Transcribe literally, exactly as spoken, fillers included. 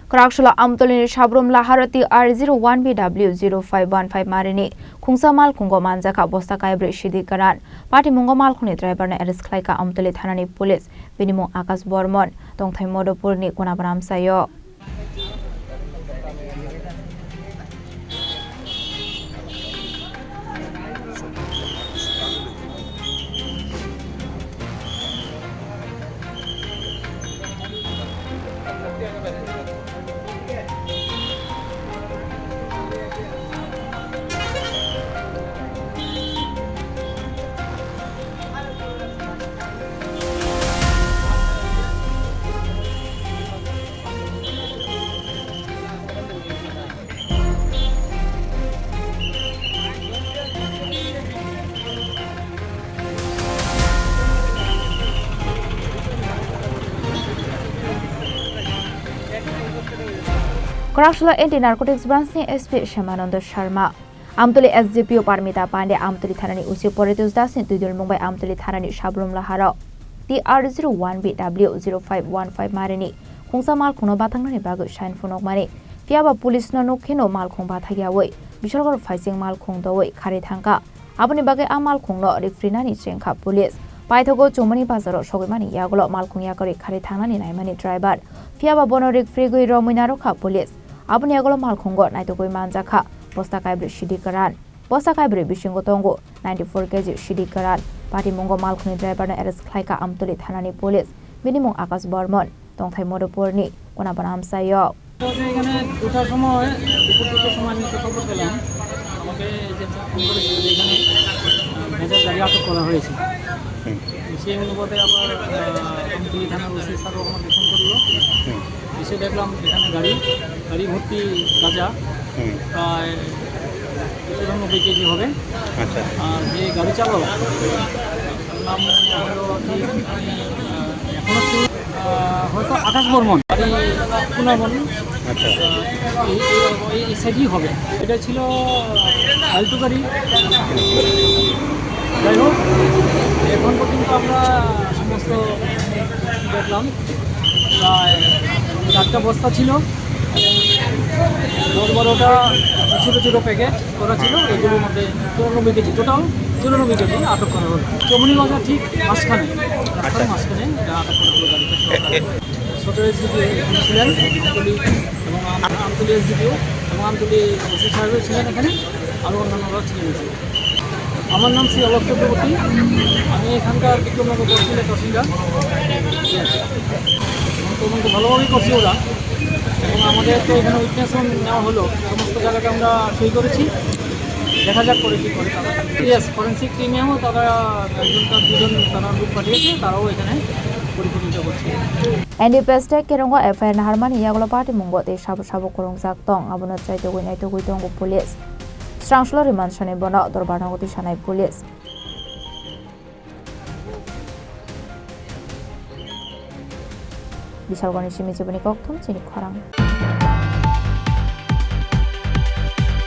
Kwraksula Amtolini Sabrum Laharo T R zero one B W zero five one five marini khungsa malkhungo manjakha bosta kaibrwi sidi kwran. Patimungo malkhungni driverno arrest khlaikha Amtoli thanani police. Bini mung Akash Bormon, tongthai Modopurni Konabaram sayo. Kwraksula Anti Narcotics Branch ni S P Shamananda Sharma, Amtoli S D P O Parmita Pande, Amtoli thanani O C Poritos Das ni twidulmung bai Amtoli thanani Sabrum Laharo T R zero one B W zero five one five marini khungsa malkhungno bathangnani bagwi sign phunukmani. Phiyaba police no nuk kheno malkhung bathakyawi bisalgor phaising malkhung dowi kharwi thangkha. Aboni bagwi a malkhungno rikphrinani chengkha police. Paithago Chumani bazaro sogwimani yagulo malkhung yakarwi kharwi thangnani naimani driver. Phiyaba bono rikphrigwi romwi narwkha police. Aboni yagulo malkhungo naitugwi manjakha bosta kaibrwi sidi kwran. Bosta kaibrwi bisingo tongo ninety-four K G sidi kwran. Patimungo malkhungni driverno arrest khlaikha Amtoli thanani police. Bini mung Akash Bormon, tongthai Modopurni Konabaram sayo. তো এখানে দুটার সময়, দুপুর দুটার সময় আমি একটা খবর পেলাম, আমাকে এজেন্সি ফোন করেছিল যে এখানে ভেজাল গাড়ি আটক করা হয়েছে। হুম। সেই অনুপাতে আবার, আহ, আমতলী থানার ওসি স্যারও আমাকে ফোন করলো। হুম। এসে দেখলাম এখানে গাড়ি, গাড়ি ভর্তি গাঁজা, হুম। প্রায় চুরানব্বই কেজি হবে। আচ্ছা। আর যে গাড়ি চালক, তার নাম হলো কি, আহ, এখনো কেউ, আহ, হয়তো আকাশ বর্মন, বাড়ি সুনামন। আচ্ছা। আহ, এই, এই, এই, এই সাইডেই হবে। এটা ছিল ফালতু গাড়ি। যাই হোক, এখন পর্যন্ত আমরা সমস্ত দেখলাম, প্রায় চারটা বস্তা ছিল, দশ বারোটা ছোটো ছোটো প্যাকেট করা ছিল, এগুলোর মধ্যে চুরানব্বই কেজি, টোটাল চুরানব্বই কেজি আটক করা হলো। চমনি বাজার ঠিক মাঝখানে, রাস্তার আচ্ছা। মাঝখানে এটা আটক করা হলো গাড়িটা। এ, এ- ছোটো এসডিপিও ছিলেন আমতলি এবং আম-, আমতলি এসডিপিও এবং আমতলি ওসি সাহেবও ছিলেন এখানে, আরও অন্যান্যরাও ছিলেন এখানে। আমার নাম শ্রী অলোক চক্রবর্তী, আমি এখানকার বিক্রমনগর তহসিলের তহসিলদার। ঠিক আছে, এবং তদন্ত ভালোভাবেই করছে ওরা, এবং আমাদের তো এখানে উইটনেসও নেওয়া হলো, সমস্ত জায়গাতে আমরা সই করেছি, দেখা যাক পরে কী করে তারা। ইয়েস, ফরেন্সিক টিমেও তারা একজন তার দুজন তারা লোক পাঠিয়েছে, তারাও এখানে পরিশোধিত করছে। N D P S tei Kerongo F I R naharmani yagulo patimungo tei sabo sabo kwrwngjak tong, abono chaitugwi naitugwi tongo police. Srangsulo rimansani bono dorbarnogo tisanai police. Bisalgoni simi chiboni kokthum chini khorang.